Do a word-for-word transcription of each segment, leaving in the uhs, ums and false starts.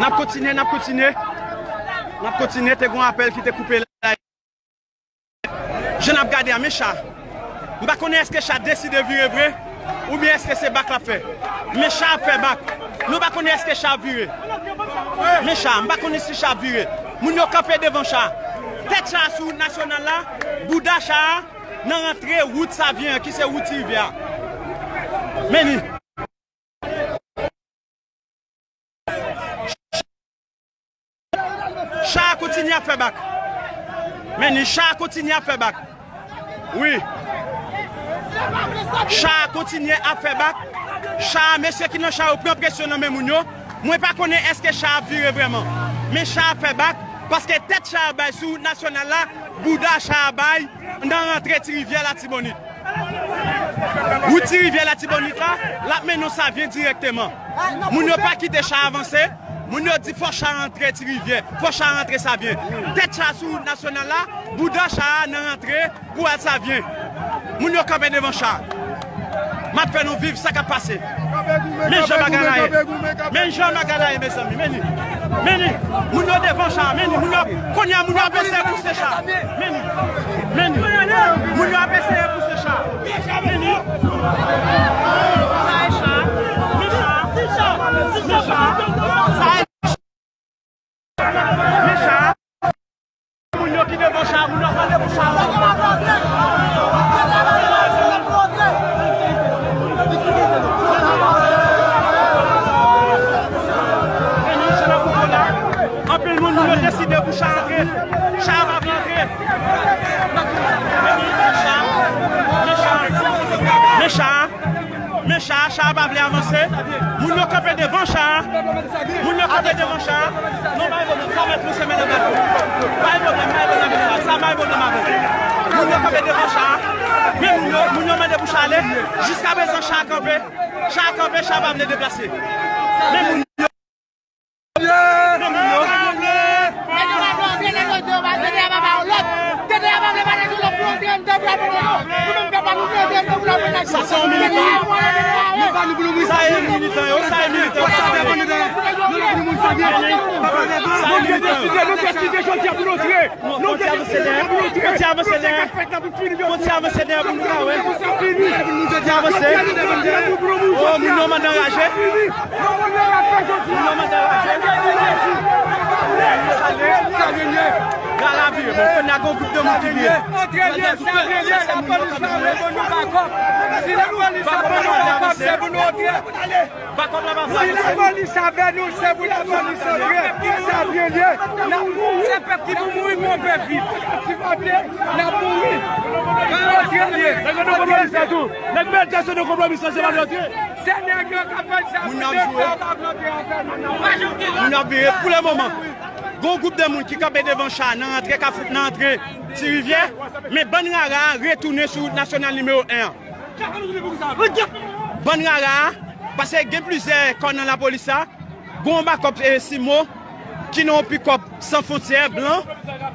N ap kontinye, n ap kontinye. N ap kontinye, te gen yon apèl ki te koupe la. Jan n ap gade a, men cha. M pa konnen èske cha deside vire vre, oubyen èske se bak l ap fè. Men cha ap fè bak. Nou pa konnen èske cha ap vire. Men cha, m pa konnen si cha ap vire. Moun yo kanpe devan cha. Tèt cha sou wout nasyonal la, bouda cha a nan rantre wout Savyen an, ki se wout ti rivyè a. Men li. Cha a kontinye ap fè bak. Men li, cha a kontinye ap fè bak. Wi. Cha a kontinye ap fè bak. Cha a, mesye ki nan cha yo pran presyon nan men moun yo. Mwen pa konnen èske cha a ap vire vrèman. Men cha a ap fè bak, paske tèt cha a bay sou wout nasyonal la, bouda cha a bay nan rantre Ti Rivyè Latibonit. Wout Ti Rivyè Latibonit la, l ap mennen w Savyen dirèkteman. Moun yo pa kite cha avanse. Moun yo di fò cha rantre Ti Rivyè, fò cha rantre Savyen. Tèt cha sou wout nasyonal la, bouda cha a nan rantre pou al Savyen. Moun yo kanpe devan cha. M ap fè nou viv sa k ap pase. Men jan bagay la ye. Men jan bagay la ye, mezanmi. Men li. Men li. Moun yo devan cha. Men li. Moun yo, kounye a, moun yo ap eseye pouse cha. Men li. Men li. Moun yo ap eseye pouse cha. Men li. Sa e cha. Men cha. Men cha. Sa e Men cha a, moun yo ki devan cha a, moun yo ap mande pou cha a. Anpil moun, moun yo deside pou cha a antre. Cha a pa vle antre. Men cha a, men cha a, men cha a. Men cha a, cha a pa vle avanse. Moun yo kanpe devan cha a. Moun yo kanpe devan cha a. Non, pa gen pwoblèm. Sa mèt pou semèn nan. Pa gen pwoblèm, pa gen pwoblèm avèk sa. Sa pa gen pwoblèm avèk. Moun yo kanpe devan cha a. Men moun yo, moun yo mande pou cha a ale. Jiskaprezan, cha a kanpe. Cha a kanpe, cha a pa vle deplase. Men moun yo Sa se yon militan. Sa e militan yo, sa e militan yo. Sa e militan yo. Kontinye avanse dèyè. Kontinye avanse dèyè. Kontinye avanse dèyè pou nou ka wè. Kontinye avanse. Oh, moun yo mande anraje. Moun yo mande anraje. Gala vire, bon, kounye a gen yon gwoup de moun ki vire. Antre byen, sa vle di lapolis la vle ban nou bakòp. Si lapolis la ban nou bakòp, se pou nou antre. Bakòp la pa vle avanse. Si lapolis avè nou, se pou lapolis antre. Sa vle di, n ap mouri. Se pèp ki pou mouri pou yon pèp viv. N ap mouri. Antre byen. Nèg yo nan konpwomi sa tou. Nèg P L T S yo nan konpwomi sa, se pa nou antre. Se nèg yo k ap fè sa pou nou, sa pa vle antre avè nou. Moun yo ap vire pou le moman. Gon gwoup de moun ki kanpe devan cha nan rantre Kafou, nan rantre Ti Rivyè, men bann rara a retounen sou wout nasyonal nimewo en an. Bann rara a, paske gen plizyè kò nan lapolis la, gon bakòp, eh, Simo, ki nan yon pikòp San Fwontyè blan,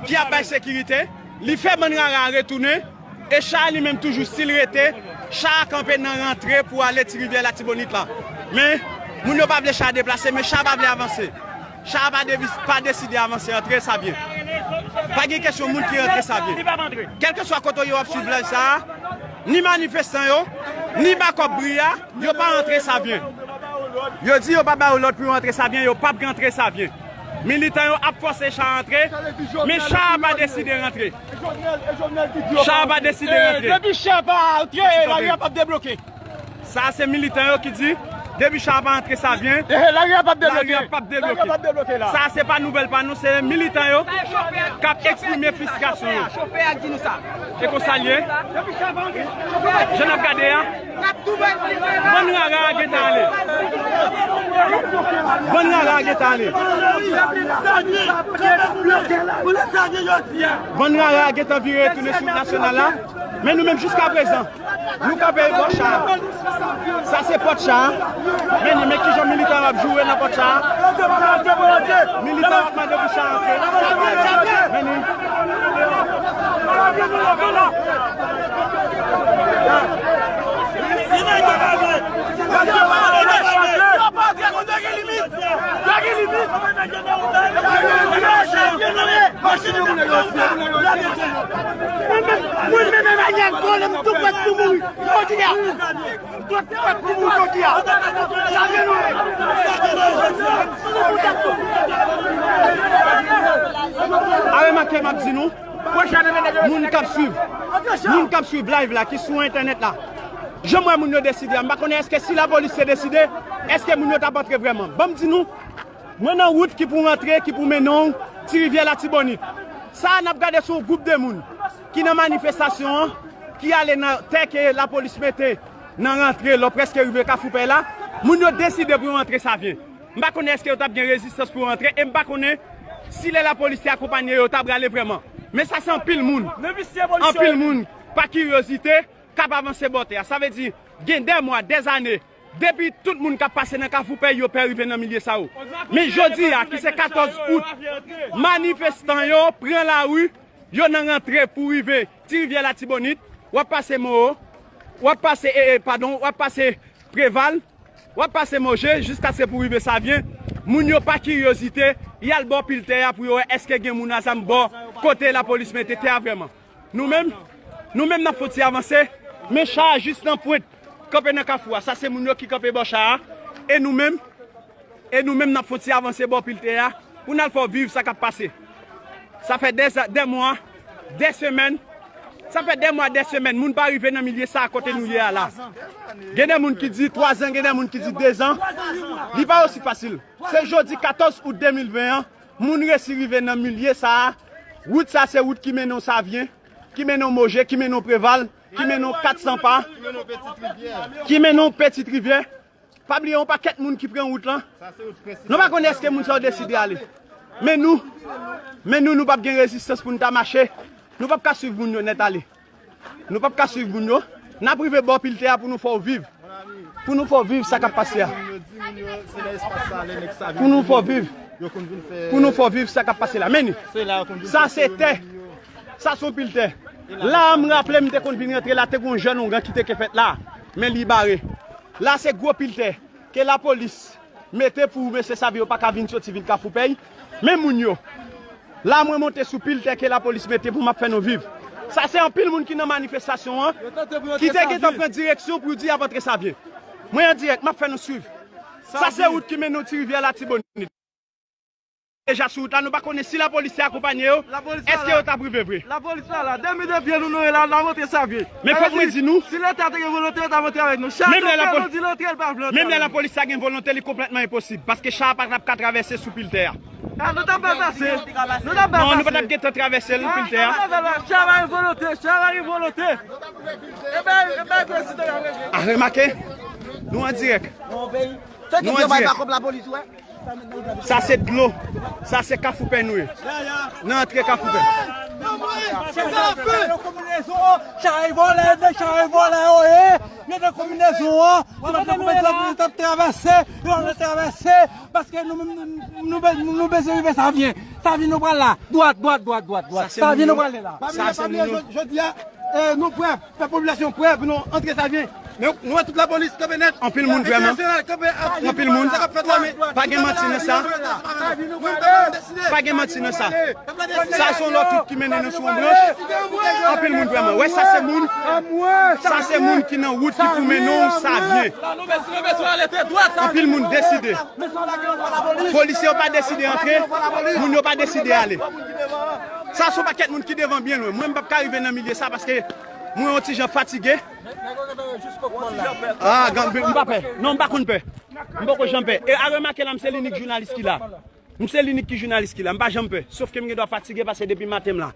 ki ap bay sekirite, li fè bann rara a retounen, e cha a li menm toujou still rete, cha a kanpe nan rantre pou ale Ti Rivyè Latibonit la. Men, moun yo pa vle cha a deplase, men cha a pa vle avanse. Cha a pa devis-, pa deside avanse, antre Savyen. Pa gen kesyon moun ki rantre Savyen. Kèlkeswa kote yo ap swiv live sa a, ni manifestan yo, ni bakòp bri a, yo pa rantre Savyen. Yo di yo pa ba yo lòd pou yo rantre Savyen, yo p ap rantre Savyen. Militan yo ap fòse cha a antre, men cha a pa deside rantre. Cha a pa deside rantre. Depi cha a pa antre, lari a p ap debloke. Sa a se militan yo ki di, depi cha a pa antre Savyen, lari a p ap debloke. Lari a p ap debloke. Sa a se pa nouvèl pa nou, se militan yo k ap eksprime fristrasyon yo. Chofè a k di nou sa. E konsa l ye. Jan n ap gade a, bann rara a gentan ale. Bann rara a gentan ale. Bann rara a gentan vire retounen sou wout nasyonal la. Men nou menm jiskaprezan, nou kanpe bò cha a. Sa se pòt cha a. Men ni, men kijan militan yo ap joure nan pòt cha a. Militan yo ap mande pou cha a antre. Men ni. A remake m ap di nou, moun k ap swiv, moun k ap swiv live la ki sou entènèt la, jan m wè moun yo deside a, m pa konnen èske si lapolis te deside, èske moun yo t ap antre vrèman. Ban m di nou, mwen nan wout ki pou rantre, ki pou mennen w Ti Rivyè Latibonit. Sa a n ap gade se yon gwoup de moun ki nan manifestasyon an, ki ale nan tè ke lapolis mete nan rantre lè w prèske rive Kafou Pèy la. Moun yo deside pou yo rantre Savyen. M pa konnen èske yo t ap gen rezistans pou yo rantre, e m pa konnen si lè lapolis te akonpanye yo, yo ta prale vrèman. Men sa se anpil moun. Anpil moun, pa kiryozite, k ap avanse bò tè a. Sa vle di, gen dè mwa, dè zane, depi tout moun k ap pase nan Kafou Pèy yo pè rive nan milye sa yo. Men jodi a, ki se katòz out, manifestan yo pran lari, yo nan rantre pou rive Ti Rivyè Latibonit, w ap pase Mowo, w ap pase, e, e, padon, w ap pase Preval, w ap pase Moje, jiskaske pou rive Savyen. Moun yo pa kiryozite, y al bò pil tè a pou yo wè èske gen moun a zam bò kote lapolis mete tè a vrèman. Nou menm, nou menm n ap fè yon ti avanse, men cha a jis nan pwent, kanpe nan kafou a. Sa se moun yo ki kanpe bò cha a, e nou menm, e nou menm n ap fè yon ti avanse bò pil tè a, pou n al fè w viv sa k ap pase. Sa fè dè, dè mwa, dè semèn, sa fè dè mwa, dè semèn, moun pa rive nan milye sa a kote nou ye a la. Gen de moun ki di twazan, gen de moun ki di dezan. Li pa osi fasil. Se jodi katòz out de mil ven an, moun resi rive nan milye sa a. Wout sa a se wout ki mennen w Savyen, ki mennen w Moje, ki mennen w Preval, ki mennen w Kat San Pa, ki mennen w Petite Rivière. Pa bliye yon pakèt moun ki pran wout lan. Nou pa konnen èske moun sa yo deside ale. Men nou, men nou, nou p ap gen rezistans pou n ta mache. Nou p ap ka swiv moun yo nèt ale. Nou p ap ka swiv moun yo. N ap rive bò pil tè a pou nou fè w viv. Pou nou fè w viv sa k ap pase a. Pou nou fè w viv. Pou nou fè w viv sa k ap pase la. Men ni. Sa se tè. Sa se yon pil tè. La a, m raple m te konn vin rantre la, te gen yon jèn ongan ki te ke fèt la. Men li bare. La se gwo pil tè ke lapolis mete pou mesye sa yo pa ka vin soti vil Kafou Pèy. Men moun yo. La mwen monte sou pil tè ke lapolis mete pou m ap fè nou viv. Sa se anpil moun ki nan manifestasyon an, ki te gentan pran direksyon pou yo di y ap antre Savyen. Mwen an dirèk, m ap fè nou swiv. Sa se wout ki mennen w Ti Rivyè Latibonit. Deja sou wout la, nou pa konnen si lapolis te akonpanye yo, èske yo t ap rive vre? Lapolis la la, demi de pye nou, nou ye la, n ap antre Savyen. Men fòk mwen di nou, si Leta te gen volonte, yo t ap antre avèk nou. Chak kote nou di l antre, l pa vle antre avèk nou. Menm lè lapolis ta gen volonte, li konplètman enposib, paske cha a pa t ap ka travèse sou pil tè a. Ah, nou t ap pase. Nou t ap pase. Non, nou pa t ap gentan travèse l, pil tè a. Cha pa gen volonte, cha pa gen volonte. E bay, e bay prezidan la regle. A remake, nou an dirèk. Nou an dirèk. Sa se dlo. Sa se Kafou Pèy nou ye. Nan antre Kafou Pèy. Chay vòlè, de chay vòlè yo ye. Yo nan konbinezon an. Yo nan konbinezon an, yo t ap travèse. Yo nan travèse. Paske nou menm, nou, nou, nou, nou bezwen rive Savyen. Savyen nou pral la. Dwat, dwat, dwat, dwat, dwat. Savyen nou pral la. Sa se moun yo. Jodi a, eh, nou prè. Fè popilasyon prè pou nou antre Savyen. Men nou wè tout lapolis kanpe nèt. Anpil moun vrèman. Anpil moun. Pa gen manti nan sa. Pa gen manti nan sa. Sa se yon lòt wout ki mennen nou sou yon branch. Anpil moun vrèman. Wè sa se moun. Sa se moun ki nan wout ki pou mennen w Savyen. Anpil moun deside. Polisye yo pa deside antre. Moun yo pa deside ale. Sa se yon pakèt moun ki devan byen lwen. Mwen m p ap ka rive nan milye sa paske mwen yon ti jan fatige. Ah, m pa pè. Non, m pa konn pè. M poko janm pè. E a remake la, m se linik jounalis ki la. M se linik ki jounalis ki la. M pa janm pè. Sof ke m gen dwa fatige paske depi maten m la.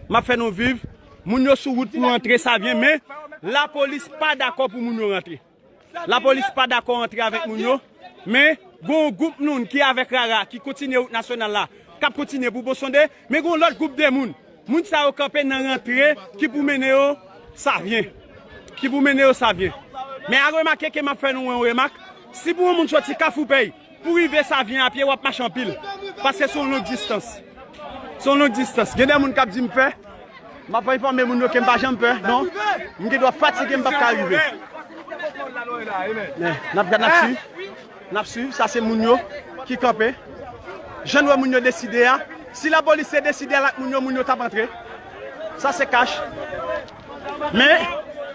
M ap fè nou viv. Moun yo sou wout pou antre Savyen, men lapolis pa dakò pou moun yo rantre. Lapolis pa dakò antre avèk moun yo, men gen yon gwoup moun ki avèk Rara, ki kontinye wout nasyonal la, k ap kontinye pou Bosonde, men gen yon lòt gwoup de moun. Moun sa yo kanpe nan rantre ki pou mennen yo Savyen. Ki pou mennen yo Savyen. Men a remake ke m ap fè nou yon remak, si pou yon moun soti Kafou Pèy, pou rive Savyen a pye, w ap mache anpil. Paske se yon long distans. Se yon long distans. Gen de moun k ap di m pè. M ap enfòme moun yo ke m pa janm pè. Non. M gen dwa fatige, m p ap ka rive. Men, n ap gad, n ap swiv. N ap swiv. Sa se moun yo ki kanpe. Jan n wè moun yo deside a. Si lapolis te deside al ak moun yo, moun yo t ap antre. Sa se kach. Men,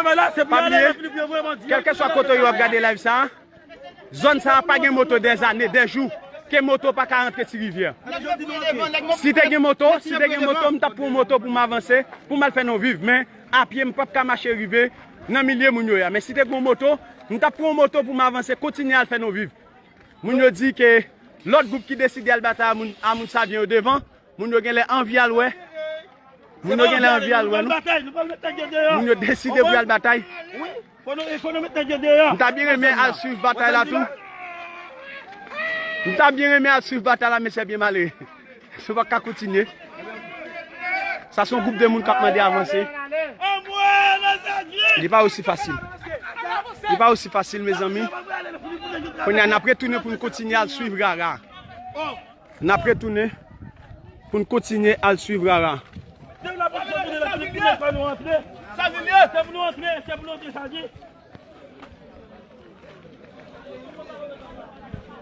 travay la, se pou y ale, lè fini pou yo voye bandi. Kèlkeswa kote yo ap gade live sa, zòn sa pa gen moto dèzane, dèjou, ke moto pa ka rantre Ti Rivyè. Si te gen moto, si te gen moto, m t ap pran moto pou m avanse, pou m al fè non viv. Men, apye, m p ap ka mache rive nan milye moun yo ya. Men si te gen moto, m t ap pran moto pou m avanse, kontinye al fè non viv. Moun yo di ke lòt gwoup ki deside al batay a moun, a moun Savyen yo devan, moun yo genlè anvi al wè. Moun yo genlè anvi al wè nou. Moun yo deside pou y al batay. M ta byen renmen al swiv batay la tou. M ta byen renmen al swiv batay la, men se byen malere. Se pa ka kontinye. Sa se yon gwoup de moun k ap mande avanse. Li pa osi fasil. Li pa osi fasil, mezanmi. Kounye a, n ap retounen pou n kontinye al swiv Rara. N ap retounen pou n kontinye al swiv Rara.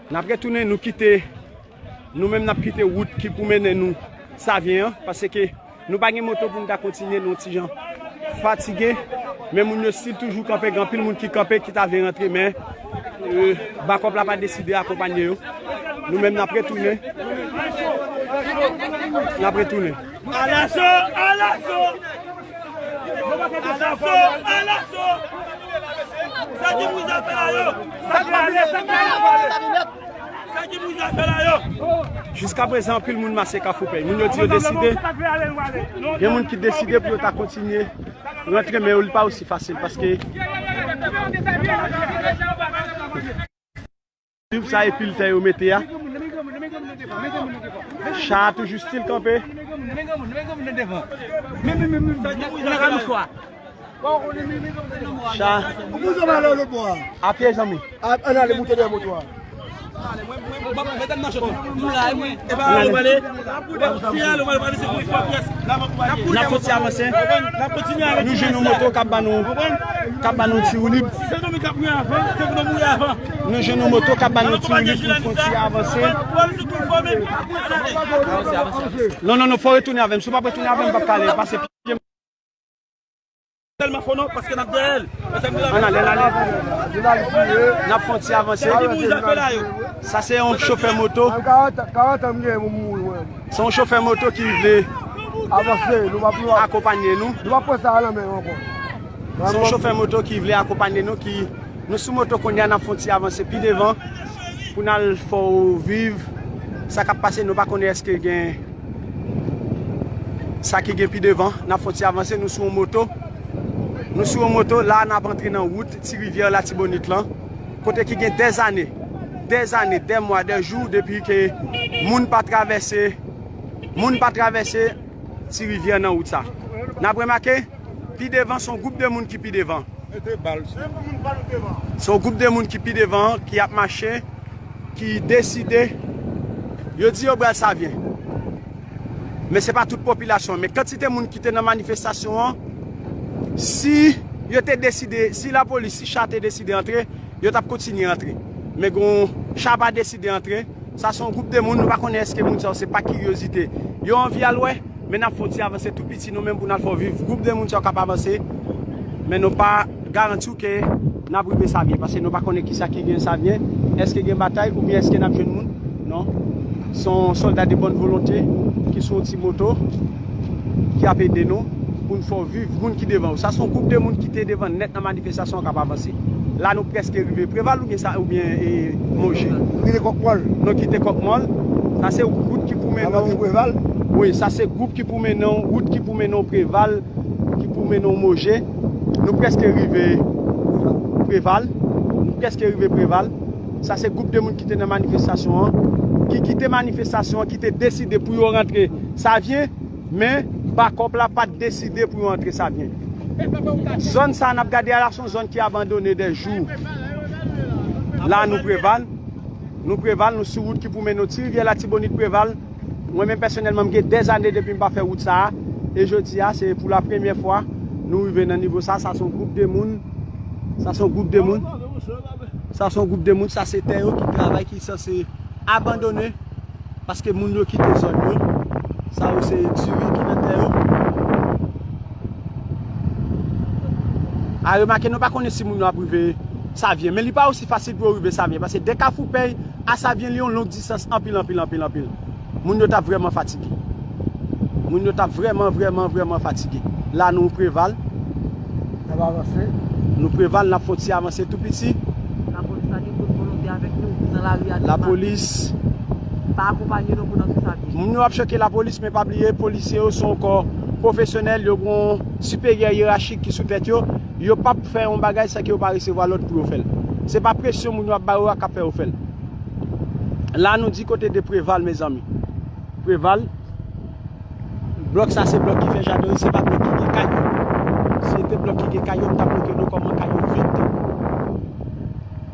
N ap retounen, nou kite, nou menm n ap kite wout ki pou mennen nou Savyen an, paske nou pa gen moto pou n ta kontinye, nou ti jan fatige, men moun yo still toujou kanpe, gen anpil moun ki kanpe, ki ta vle rantre, men, euh, bakòp la pa deside akonpanye yo. Nou menm n ap retounen. N ap retounen. Alaso, alaso! Alaso, alaso! Sa ki pou zafè la yo? Sa ki pou zafè la yo? Sa ki pou zafè la yo? Jiska prezan, anpil moun mache Kafou Pèy. Moun yo di yo deside. Gen moun ki deside pou yo ta kontinye rantre, men li pa osi fasil paske Swiv sa epi l tè yo mete a. Cha a toujou still kanpe. Cha. Apye, zanmi. Ann ale moute dèyè moto a. N ap fon ti avanse. Nou jwenn yon moto k ap ban nou, k ap ban nou ti woulib. Nou jwenn yon moto k ap ban nou ti woulib pou n fon ti avanse. Non, non, non, fò retounen avè m. Si w p ap retounen avè m, m p ap ka ale. Pase pye m. Tèlman fò non, paske n ap dèyè l. Ann ale, ann ale. N ap fon ti avanse. Sa se yon chofè moto. Se yon chofè moto ki vle avanse, nou pa pou akonpanye nou. Nou pa pran sa a nan men yo ankò. Se yon chofè moto ki vle akonpanye nou, ki, nou sou moto kounye a, n ap fon ti avanse pi devan pou n al fè w viv sa k ap pase. Nou pa konnen èske gen sa ki gen pi devan. N ap fon ti avanse, nou sou yon moto. Nou sou yon moto, la n ap antre nan wout Ti Rivyè Latibonit lan, kote ki gen dèzane, dèzane, dè mwa, dè jou depi ke moun pa travèse, moun pa travèse Ti Rivyè nan wout sa. N ap remake, pi devan, se yon gwoup de moun ki pi devan. Se yon gwoup de moun ki pi devan, ki ap mache, ki deside, yo di yo pral Savyen. Men se pa tout popilasyon an. Men kantite moun ki te nan manifestasyon an, si yo te deside, si lapolis, si cha te deside antre, yo t ap kontinye antre. Men gon cha pa deside antre. Sa se yon gwoup de moun, nou pa konnen èske moun sa yo se pa kiryozite. Yo anvi al wè, men n ap fè yon ti avanse tou piti nou menm pou n al fè w viv. Gwoup de moun sa yo k ap avanse, men nou pa garanti w ke n ap rive Savyen, paske nou pa konnen kisa ki gen Savyen, èske gen batay oubyen èske n ap jwenn moun? Non. Se yon sòlda de bòn volonte ki sou yon ti moto ki ap ede nou. Moun Fòviv, moun ki devan yo. Sa se yon gwoup de moun ki te devan nèt nan manifestasyon an k ap avanse. La nou prèske rive Preval oubyen sa, oubyen, e, Moje. Kite Kòkmòl. Nou kite Kòkmòl. Sa se wout ki pou mennen w Preval. Wi, sa se gwoup ki pou mennen w, wout ki pou mennen w Preval, ki pou mennen w Moje. Nou prèske rive Preval. Nou prèske rive Preval. Sa se gwoup de moun ki te nan manifestasyon an, ki kite manifestasyon an, ki te deside pou yo rantre Savyen, men bakòp la pa t deside pou yo antre Savyen. Zòn sa a n ap gade a la, se yon zòn ki abandone dè jou. La nou Preval, nou Preval, nou sou wout ki pou mennen w Ti Rivyè Latibonit Preval. Mwen menm pèsonèlman, m gen dèzane depi m pa fè wout sa a. E jodi a, se pou la premyè fwa nou rive nan nivo sa. Sa se yon gwoup de moun. Sa se yon gwoup de moun. Sa se yon gwoup de moun. Sa se tè yo ki travay, ki sanse abandone. Paske moun yo kite zòn yo. Sa yo se diri ki nan tè yo. A remake, nou pa konnen si moun yo ap rive Savyen. Men li pa osi fasil pou yo rive Savyen. Paske de Kafou Pèy a Savyen, li yon long distans anpil, anpil, anpil, anpil. Moun yo t ap vrèman fatige. Moun yo t ap vrèman, vrèman, vrèman fatige. La nou Preval. N ap avanse. Nou Preval, n ap fè yon ti avanse tou piti. Lapolis pa gen tout volonte avèk nou nan lari a demen. Lapolis pa akonpanye nou pou n antre Savyen. Moun yo ap choke lapolis, men pa bliye, polisye yo se yon kò pwofesyonèl, yo gen yon siperyè yerachik ki sou tèt yo. Yo p ap fè yon bagay san ke yo pa resevwa lòd pou yo fè l. Se pa presyon moun yo ap ba yo a k ap fè yo fè l. La nou di kote de Preval, mezanmi. Preval. Blòk sa se blòk ki fè jaden, se pa blòk ki gen kay. Si se te blòk ki gen kay yo, m t ap montre nou kòman kay yo vid.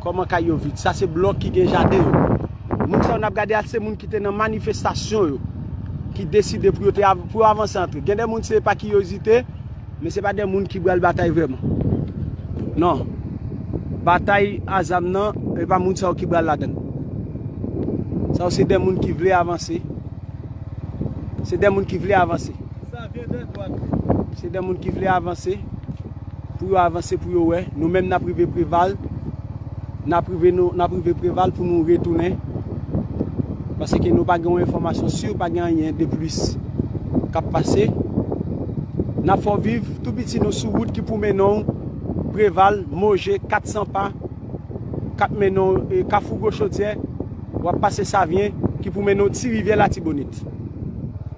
Kòman kay yo vid. Sa se blòk ki gen jaden yo. Moun sa yo n ap gade a, se moun ki te nan manifestasyon yo, ki deside pou yo te av-, pou yo avanse antre. Gen de moun se pa kiryozite, men se pa de moun ki pral batay vrèman. Non. Batay a zam nan, e pa moun sa yo ki pral ladan l. Sa yo se de moun ki vle avanse. Se de moun ki vle avanse. Se de moun ki vle avanse. Pou yo avanse, pou yo wè. Nou menm n ap rive Preval. N ap rive nou, n ap rive Preval pou nou retounen. Paske nou pa gen yon enfòmasyon si, pa gen anyen de plis k ap pase. N ap fè w viv tou piti nou sou wout ki pou mennen w Preval, Moje, kat san pa, k ap mennen w, e, Kafou Gwo Chodyè, w ap pase Savyen, ki pou mennen w Ti Rivyè Latibonit.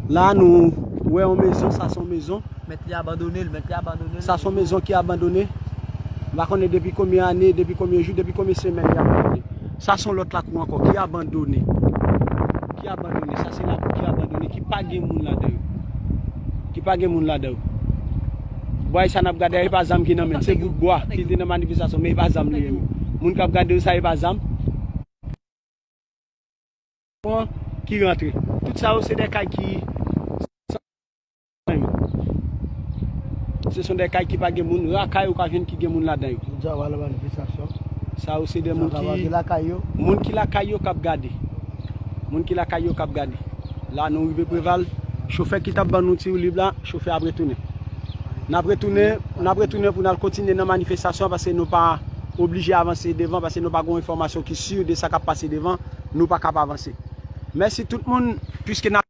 La nou wè yon mezon, sa se yon mezon. Mèt li abandone l, mèt li abandone l. Sa se yon mezon ki abandone. M pa konnen depi konbyen ane, depi konbyen jou, depi konbyen semèn li abandone. Sa se yon lòt lakou ankò ki abandone. Ki abandone. Sa se lakou ki abandone, ki pa gen moun ladan yo. Ki pa gen moun ladan yo. Bwa sa n ap gade a, e pa zam ki nan men l. Se bout bwa ki te nan manifestasyon, men e pa zam li ye. Moun k ap gade yo sa, e pa zam. Pran ki rantre. Tout sa yo se de kay ki, se son de kay ki pa gen moun, ra kay ou ka jwenn ki gen moun ladan yo. Moun sa yo pa nan manifestasyon. Sa yo se de moun ki, moun ki lakay yo k ap gade. Moun ki lakay yo k ap gade. La nou rive Preval, chofè ki t ap ban nou ti woulib la, chofè ap retounen. N ap retounen, n ap retounen pou n al kontinye nan manifestasyon paske nou pa oblije avanse devan, paske nou pa gen enfòmasyon ki si de sa k ap pase devan, nou pa kab avanse. Mèsi tout moun, piske n ap